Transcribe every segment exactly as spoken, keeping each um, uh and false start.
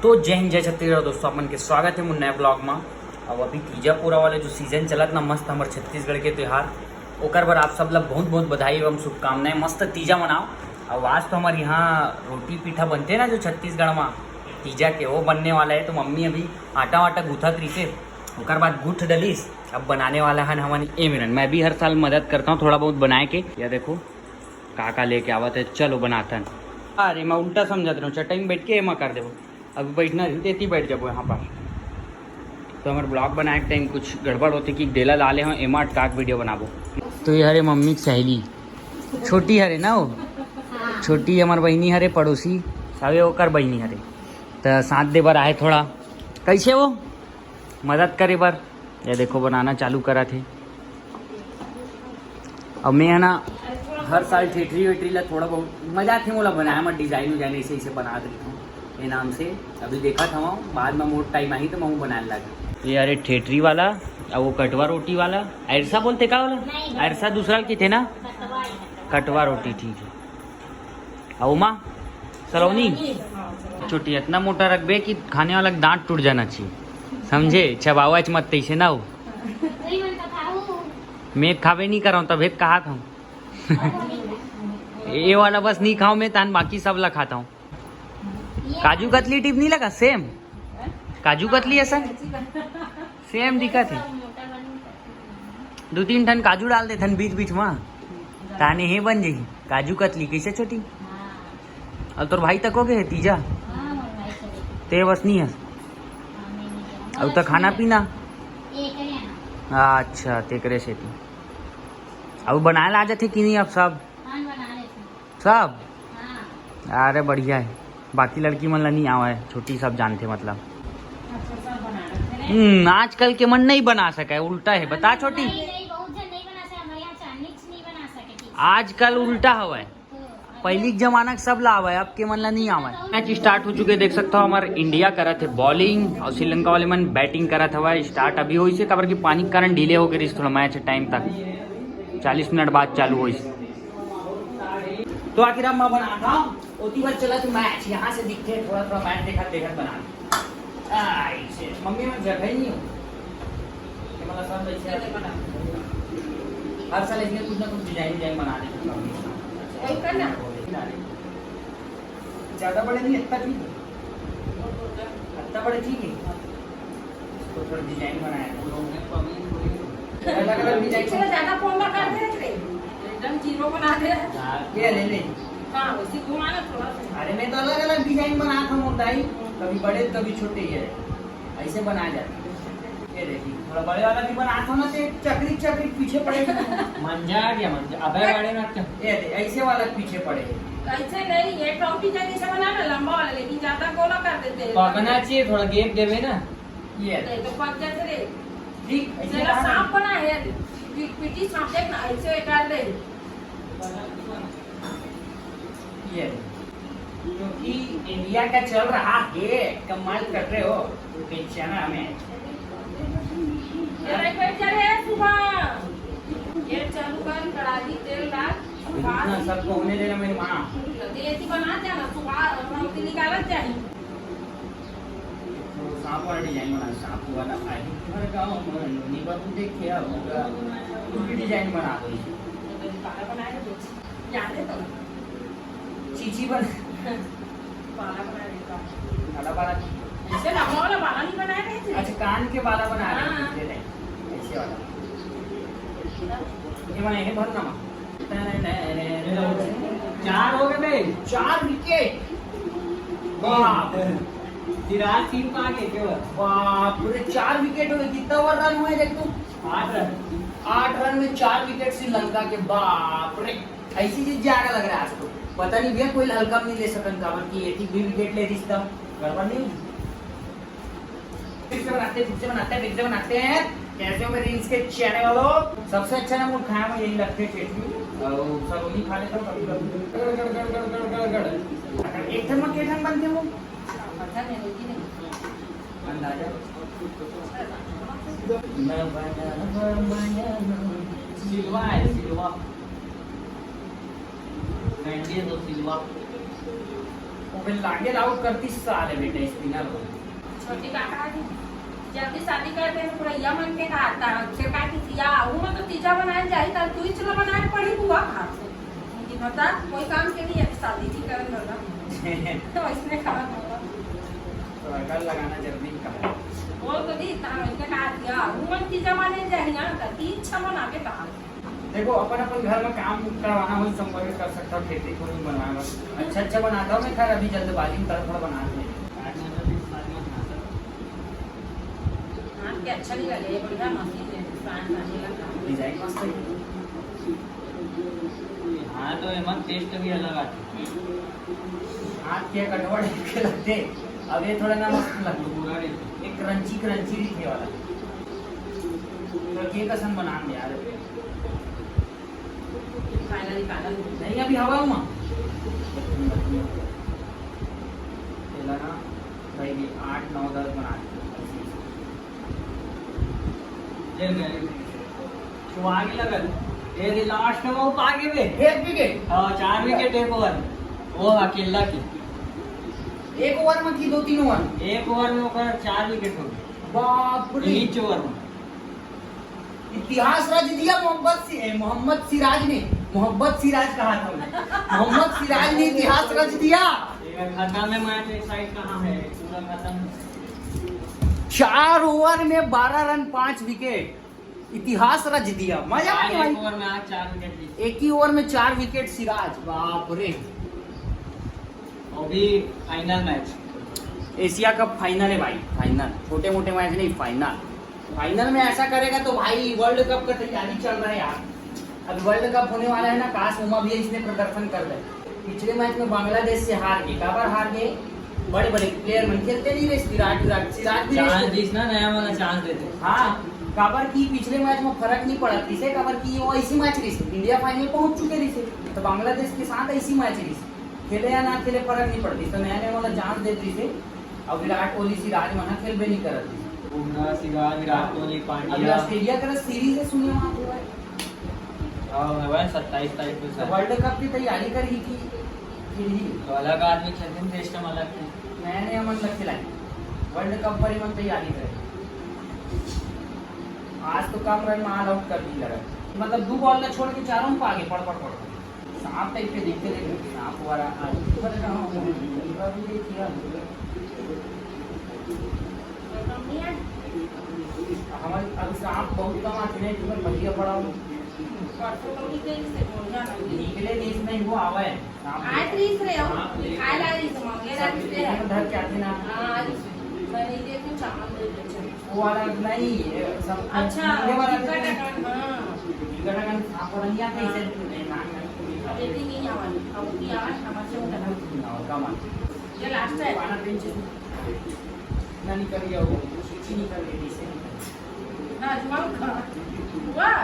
तो जय हिंद, जय छत्तीसगढ़ दोस्तों, आप मन के स्वागत है मोर नया ब्लॉग में। अब अभी तीजा पोरा वाला जो सीजन चलत ना, मस्त हमर छत्तीसगढ़ के त्योहार, ओकर बर आप सब ला बहुत बहुत बधाई एवं शुभकामनाएं। मस्त तीजा मनाओ। अब आज तो हमर यहाँ रोटी पीठा बनते ना जो छत्तीसगढ़ में तीजा के, वो बनने वाला है। तो मम्मी अभी आटा वाटा गूंथत रहिसे, ओकर बाद गूंथ डलिस, अब बनाने वाला हन हमन ए मेरन। मैं भी हर साल मदद करता हूँ थोड़ा बहुत बनाए के। या देखो का का लेके आवत है, चलो बनाथन। अरे मैं उल्टा समझत रहूँ, चटाई में बैठ के एमा कर देबो। अब बैठना रही तेती बैठ जाबो यहाँ पर। तो हमर ब्लॉग बनाए के टाइम कुछ गड़बड़ होते कि डेला ला ले हो, एमा अटका के वीडियो बनाबो। तो ये हरे मम्मी की सहेली, छोटी हरे ना वो, छोटी हमर बहिनी हरे पड़ोसी, अबे ओकर बहिनी हरे, तो साथ दे बर आए थोड़ा। कैसे वो मदद करे बर, ये देखो बनाना चालू करा थे। अब मैं है ना हर साल ठेठरी वेठरी ला थोड़ा बहुत मजा आथे मोला बनाए में, डिजाइन उजाइन ऐसे ऐसे बना देता हूँ ये नाम से। अभी देखा था वहाँ, बाद में मोर टाइम आई तो मैं बनाने लगा। ये अरे ठेठरी वाला, अब वो कटवा रोटी वाला, अरसा बोलते का वाला? नहीं, नहीं। अरसा दूसरा के थे ना? कटवा ही है। कटवा रोटी, ठीक है। अउ माँ सलोनी, छोटी इतना मोटा रखबे कि खाने वाला के दांत टूट जाना चाहिए, समझे? चबावच मत तैसे ना हो। नहीं, मैं तो खाऊं। मैं खाबे नहीं कर रहा हूँ, तबे तो कहा था। ये वाला बस नहीं खाओ मैं तान, बाकी सब ला खाता हूँ। काजू कतली टिप नहीं लगा, सेम काजू कतली ऐसा सेम दिखा थे। दो तीन ठन काजू डाल देथन बीच बीच में, ताने हे बन जाही काजू कतली। कैसे छोटी? अब तोर भाई तक हो गए तीजा, ते बस नहीं है। अब तो खाना पीना। अच्छा, तेकरे से तू अब बनाए ला जाथे कि नहीं अब सब? सब? अरे बढ़िया है, बाकी लड़की मन ला नहीं आवा है, छोटी सब जानथे मतलब। हम्म, आजकल के मन नहीं बना सके, उल्टा है, बता छोटी। आजकल उल्टा हवा है, पहली के जमाना के सब ला आवा है, अब के मन ला नहीं आवा है। मैच स्टार्ट हो चुके, देख सकता हो हमारे इंडिया करत है बॉलिंग और श्रीलंका वाले मन बैटिंग करत हवा। स्टार्ट अभी होइसे, काबर कि पानी के कारण डिले हो गए रहिस थोड़ा मैच टाइम तक, चालीस मिनट बाद चालू होइसे। तो आखिर अब मैं बनाता हूँ, ओती बार चलत मैच यहाँ से दिखते, थोड़ा थोड़ा मैच देखत देखत बना। आई से मम्मी मन जगह ही नहीं हो। ये मतलब सब ऐसे हर साल इसमें कुछ ना कुछ डिजाइन डिजाइन बना देते हैं। वही करना। ज्यादा बड़े नहीं, इतना ठीक है, इतना बड़े ठीक है। इसको थोड़ा डिजाइन बनाया है। अलग अलग डिजाइन। चलो, ज्यादा पोला कर दे रे, एकदम जीरो बना दे। ये ले ले। हाँ, उसी घुमाना थोड़ा सा। अरे मैं तो अलग अलग डिजाइन बना था मोर दाई, कभी बड़े कभी छोटे, ये ऐसे बना जाते। ये देखिए, थोड़ा बड़े वाला भी बना था ना, तो एक चकरी चकरी पीछे पड़े। मंजा आ गया, मंजा। अबे बड़े ना कर। ये दे, ऐसे वाला पीछे पड़े। ऐसे नहीं, ये टॉप डिजाइन ऐसे बना ना, लंबा वाला, लेकिन ज्यादा गोला कर देते हैं। पकना चाहिए, थोड़ा गैप देवे ना। ये नहीं तो पक जाते रे। ठीक, ऐसे जरा बना। सांप बना है, पी-, पीटी सांप देख ना, ऐसे कर दे। ये क्योंकि इंडिया का चल रहा है, कमाल कर रहे हो, बेचाना हमें। अरे, बैठ जा रे, सुबह। ये चालू कर, कढ़ाई, तेल डाल। अभी इतना सबको होने देना मेरी माँ। ये ऐसी बना जाना, सुबह हम निकालत जाए। तो सांप वाला डिजाइन बना, सांप वाला आई। हर गाँव में नोनी बाबू देखे होगा, कुछ भी डिजाइन बना दो। बाला बनाए तो याद है तो? चीची बना। बाला बना देता। बाला, बाला। ऐसे लंबा वाला बाला नहीं बनाए थे? अच्छा, कान के बाला बना रहे हैं, हाँ। ये नहीं, ऐसे वाला। ये मैं यहीं भरना। चार हो गए बे। चार विकेट। बाप रे। सिराज सिंह को आगे केवल। बाप रे, चार विकेट हो गए। कितना ओवर रन हुए देख तू? आठ रन। आठ रन में चार विकेट श्रीलंका के। बाप रे, ऐसी चीज ज्यादा लग रहा है आज तो। पता नहीं भैया, कोई हल्का में नहीं ले सकन, काबर कि एक ही भी विकेट ले रिश्ता गड़बड़ नहीं होगी। फिर से बनाते हैं, फिर से बनाते हैं, फिर से बनाते हैं। कैसे हो मेरे रील्स के चैनल वालों? सबसे अच्छा ना मूड खाया में यही लगते हैं चटनी। और सलोनी खा लेता हूँ कभी कभी। गड़, गड़, गड़। एक ठन में के ठन बनते हो? अंदाजा। मैं बना, बना, सिलवा है, सिलवा। मैं ये तो सिलवा। वो फिर लागे लाउड करती साले बेटे, स्पिनर हो। छोटी काका जी, जल्दी शादी कर दे, बुढ़ैया मन के का आता है। फिर का कि सिया, वो मन तो तीजा बनाए जाही, तब तू ही चूल्हा बनाए पड़ी बुआ कहाँ से? उनकी बता, कोई काम के नहीं है, शादी नहीं करन लगा। तो इसने कहा होगा। तो अकल लगाना जरूरी कहा। वो तो दी, इतना इनके कहा दिया, वो मन तीजा बनाए जाही ना, तब तीज छमन आगे कहा। देखो, अपन अपन घर में काम करवाना हो, संपर्क कर सकता हो, खेती को भी बनवाए बस। अच्छा अच्छा बनाता हूँ मैं, खैर अभी जल्दबाजी में थोड़ा थोड़ा बना रहे हैं। हाथ के अच्छा नहीं लगे, ये बढ़िया मशीन है, डिजाइन मस्त है। हाँ, तो एमन टेस्ट भी अलग आथे। हाथ के कटवड़ के लगथे, अब ये थोड़ा ना मस्त लगथे। पूरा नहीं। एक क्रंची क्रंची दिखे वाला। तो के कसन बनान यार। खाना निकाला। नहीं, अभी हवा हुआ। तेला ना, भाई, ये आठ, नौ, दस बना दे। जल गए। छुआ के लगल। ये रे लास्ट में वो पा के बे। एक विकेट। हाँ, चार विकेट एक ओवर। वो अकेला के। एक ओवर में की दो तीन ओवर? एक ओवर में ओकर चार विकेट हो गए। बाप रे। ईच ओवर में। इतिहास रच दिया मोहम्मद सि-, ए, मोहम्मद सिराज ने। मोहम्मद सिराज कहा था मैं। मोहम्मद सिराज ने इतिहास रच दिया। ये खत्म है मैच, एक साइड कहाँ है? पूरा खत्म। चार ओवर में बारह रन, पांच विकेट। इतिहास रच दिया। मजा आ गया भाई। ओवर में आज चार विकेट ली। एक ही ओवर में चार विकेट सिराज, बाप रे। अभी final match. Asia cup final है भाई, फाइनल। छोटे मोटे मैच नहीं, फाइनल। फाइनल में ऐसा करेगा तो भाई, वर्ल्ड कप का तैयारी चल रहा है यार। अब वर्ल्ड कप होने वाला है ना, काश ओमा भी इसने प्रदर्शन कर दे। पिछले मैच में बांग्लादेश से हार गए। काबर हार गए? बड़े बड़े प्लेयर मन खेलते नहीं रहे, विराट, विराट, सिराज भी चांस नहीं। दिस ना, नया वाला चांस देते। हाँ, काबर की पिछले मैच में फर्क नहीं पड़ा किसे, काबर की वो ऐसी मैच रही थी, इंडिया फाइनल पहुंच चुके रही थी, तो बांग्लादेश के साथ ऐसी मैच रही थी, खेले या ना खेले फर्क नहीं पड़ती, तो नया नया वाला चांस देते थे। अब विराट कोहली, सिराज मन खेलबे नहीं करत थे। बुमराह, सिराज, विराट कोहली, अभी पांड्या। ऑस्ट्रेलिया का सीरीज है, सुने वहाँ पे भाई। हाँ, है भाई, सत्ताईस तारीख को तो सर। वर्ल्ड कप की तैयारी करेगी कि, कि नहीं? तो अलग आदमी खेलते हैं, सिस्टम अलग है। नया नया मन लग के लाए। वर्ल्ड कप पर ही मन तैयारी करे। आज तो कम रन में ऑल आउट कर दी लगा। मतलब, दो बॉल का छोड़ के चारों में आगे पड़, पड़, पड़। सांप टाइप के दिखते थे, सांप वाला। आज तो पता कहाँ होगा। हमारे अभी सांप बहुत कम आते हैं, तुम्हें बढ़िया पड़ा हो। परसों तो निकले से बोलना नहीं। निकले नहीं, इसमें वो आवा है। सांप आए तो इस रहे हो, हाँ, खाए ला रही तो मांगे ला रही से। धर के आते ना। हाँ, आज मैंने ये कुछ चावल दे दे। वो वाला नहीं, ये सब अच्छा, ये वाला टिक्का टकन, हाँ। टिक्का टकन सांप वाला नहीं आता, इसे हाँ। नहीं, नाक नहीं। ये भी नहीं आवा, अब की आवाज समझ से उठा। ना, होगा मान। ये लास्ट है। पाना पिंच। ना निकल गया वो, सूची निकल गई, इसे निकल गई। हाँ, जुआ का। वाह,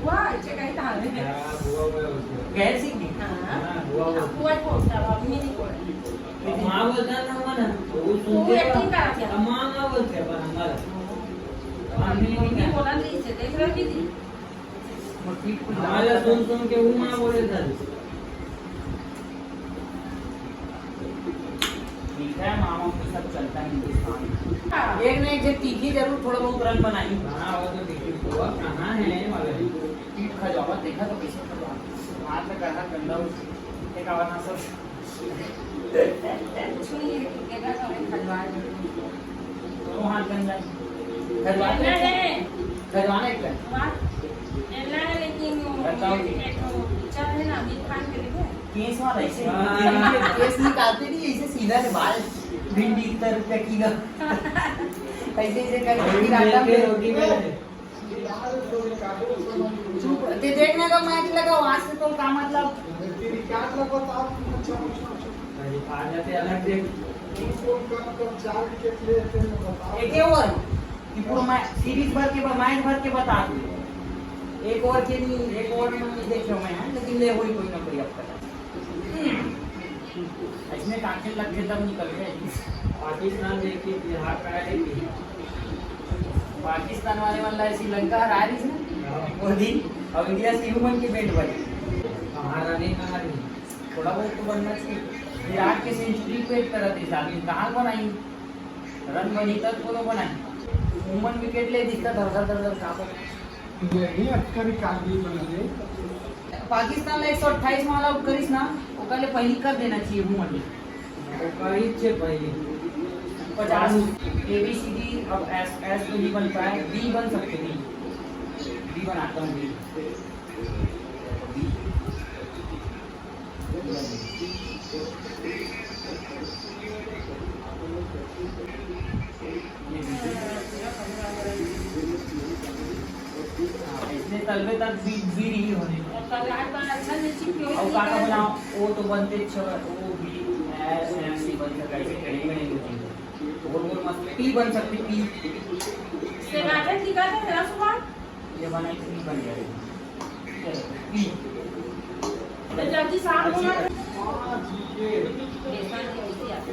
वाह, अच्छे कहीं था। हाँ, हुआ, हुआ, हुआ। गैर सिंह ने? हाँ। हाँ, हुआ, हुआ। हुआ ही बोलता है, अभी नहीं बोलता। अब माँ बोलता है ना, माँ ना, तो वो वो सुनते हैं। एक्टिंग करा क्या? अब माँ, माँ बोलते हैं, पर हमारा। हाँ, मम्मी नहीं मम्मी क्या? बोला नहीं, इसे देख रही थी। हमारा सुन, सुन के वो माँ बोले था। ठीक है, मामा के साथ चलता है हिंदुस्तान। हाँ। एक ना एक जो तीखी जरूर थोड़ा बहुत रन बनाई। हाँ, वो तो देखिए, वो कहाँ है वाला? पीठ खा जाओ, देखा तो कैसे खा जाओ। हाथ में गंदा, गंदा हो, एक आवाज ना सब। कुछ नहीं है, क्रिकेट का समय खजवा है। तो हाथ गंदा है। खजवा तो लेना है। खजवाना एक बार। वाह। लेना है, लेकिन वो बताओ जी। एक वो पिक्चर है ना, आमिर खान के, देखो। केस वाला ऐसे हाँ। केस निकालते नहीं, ऐसे सीधा से बाल भिंडी इतना रुपया किलो। ऐसे ऐसे करके फिर आता है। रोटी में। चुप, ते देखने का मैच लगा, वहां से तो का मतलब? आ जाते अलग से। एक ओवर की पूरा मैच, सीरीज भर के, मैच भर के बता दो। एक ओवर के नहीं, एक ओवर में नहीं देखे मैं, लेकिन ले वही कोई ना कोई अब तक। इसमें कांचे लग के दम निकल गए। पाकिस्तान देखिए, बिहार का है देखिए। पाकिस्तान वाले मन ला श्रीलंका हरा रही थी ना, वो दिन, और इंडिया से ह्यूमन के बेंड बजे। हमारा नहीं, हमारा नहीं। थोड़ा बहुत तो बनना चाहिए। विराट के सेंचुरी पेट करत हे साहब, कहाँ बनाई? रन बनी तब कोनो बनाई। वुमन विकेट ले दिखता धर धर धर धर कापत। यही अक्सर कागजी बना दे। पाकिस्तान ला एक सौ अट्ठाईस मा आउट करिस ना, ओकर ले पहली कर देना चाहिए वुमन विकेट। ओकर ही छे पहली। पचास। ए बी सी डी अब एस, एस तो नहीं बन पाए, बी बन सकते, बी। बी बनाता हूँ, बी। इसने तलबे तक भी, भी नहीं होने। और का का बनाओ, वो तो बनते छ-, वो भी ऐसे, ऐसे बन सका, ऐसे कहीं में नहीं होती। गोल गोल मत, पी बन सकती, पी। से राजा की का था तेरा सुभाव? ये बना, इतनी बन जाएगी। चलो, पी। तो जल्दी साफ होना।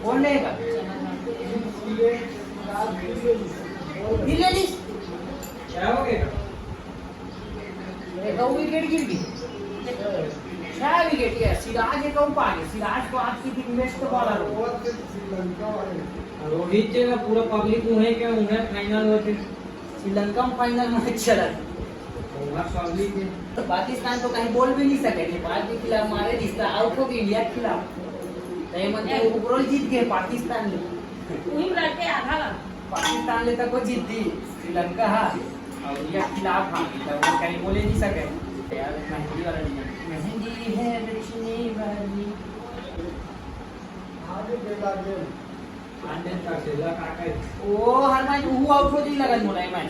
कौन लेगा? पी ले ली। क्या हो गया? एक विकेट गिर गई। छह विकेट है। सिराज एक पा गए। सिराज तो आपकी टीम बेस्ट बॉलर हो। रोहित जी का पूरा पब्लिक उन्हें क्या, उन्हें फाइनल होते। श्रीलंका में फाइनल मैच चला। तो पाकिस्तान तो कहीं बोल भी नहीं सके, नेपाल के खिलाफ मारे, जिसका आउट हो गई इंडिया के खिलाफ। तो ये मतलब ओवरऑल जीत गए पाकिस्तान में। वही करके आधा ला। पाकिस्तान ले तक वो जीत दी, श्रीलंका हा, और इंडिया के खिलाफ हार गई, तब वो कहीं बोले नहीं सके। यार, मेहंदी वाला नहीं है। मेहंदी है रचने वाली। आगे बेला गेम। वो हर मैच वो आउट हो जाई लगन मोला, ये मैच।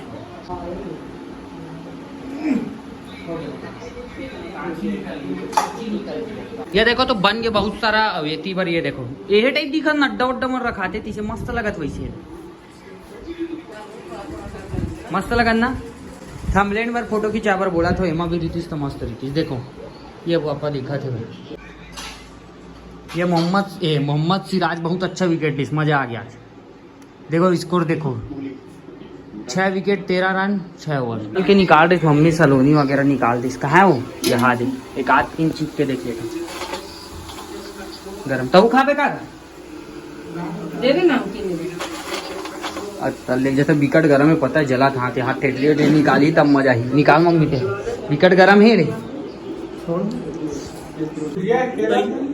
ये देखो तो बन के बहुत सारा अवेती बर, ये देखो, ये टाइप दिखा नड्डा उड्डा मन रखाते, तीसे मस्त लगत वैसे। मस्त लगत ना। थंबनेल बर फोटो खिंचा बर बोला था, एमा भी रितीश तो मस्त रितीश। देखो, ये वो आपा दिखा थे भाई। ये मोहम्मद, ए, मोहम्मद सिराज बहुत अच्छा विकेट लिस, मजा आ गया आज। देखो स्कोर देखो, छह विकेट, तेरह रन, छह ओवर। के निकाल रही मम्मी, सलोनी वगैरह निकाल दी। कहाँ है वो? यहाँ दे, एक आध तीन चीख के देख लेता। गरम तहु खाबे का? दे दे ना, उनकी दे दे। अच्छा, ले, जैसे विकेट गरम है, पता है, जला था, हाथ, हाथ ठेठ लिए, निकाली तब मजा ही। निकाल मम्मी ते, विकेट गरम है रे। छोड़।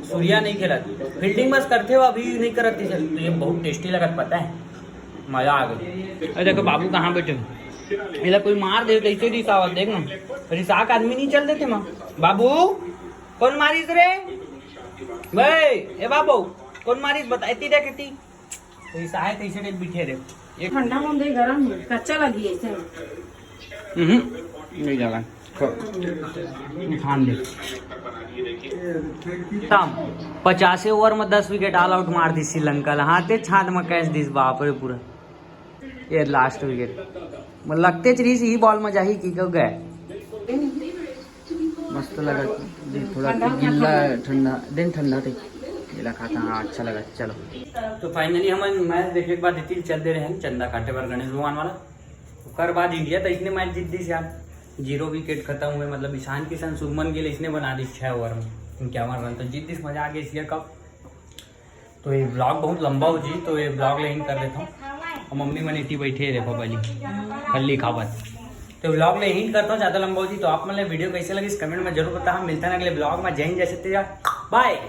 सूर्या नहीं खेला, फील्डिंग बस करते हो, अभी नहीं करत थी सर। तो ये बहुत टेस्टी लगत, पता है, मजा आ गया। अरे देखो बाबू कहाँ बैठे हैं। इला कोई मार दे तो इसे रिसावत, देख ना, रिसा के आदमी नहीं चल देते माँ। बाबू, कौन मारिस रे? भाई, ए बाबू, कौन मारिस? बता, इतनी देख, इतनी। तो इस आए तो इसे देख बिठे रे। एक ठंडा मन दे, गरम है, कच्चा लगी ऐसे। हम्म, नहीं जाला। खान दे। शाम, पचासे ओवर में दस विकेट ऑल आउट मार दी श्रीलंका ला। हाँ, ते छात में कैच दिस, बाप रे, पूरा। ये लास्ट विकेट। मतलब लगते चीज ही बॉल में जाही की क्यों गए। मस्त लगा जी, थोड़ा ठंडा, गिल्ला, ठंडा। ठंडा, दिन ठंडा थे। केला खाता, हाँ, अच्छा लगा। चलो, तो फाइनली हम मैच देखे के बाद इतनी चल दे रहे हैं चंदा काटे बर गणेश भगवान वाला। ओकर बाद इंडिया तो इसने मैच जीत दिस यार, जीरो विकेट खत्म हुए, मतलब ईशान किशन, शुभमन गिल इसने बना दिस छह ओवर में इक्यावन रन, तो जीत दिस, मजा आ गया एशिया कप। तो ये ब्लॉग बहुत लंबा हो जी, तो ये ब्लॉग ले एंड कर देता हूँ। और मम्मी मन इतनी बैठे है, देखो पहली खल्ली खावत। तो ब्लॉग ले एंड करता हूँ, ज़्यादा लंबा हो जी। तो आप मतलब वीडियो कैसे लगी इस कमेंट में जरूर बताओ। मिलता है अगले ब्लॉग में। जय हिंद, जय छत्तीसगढ़, बाय।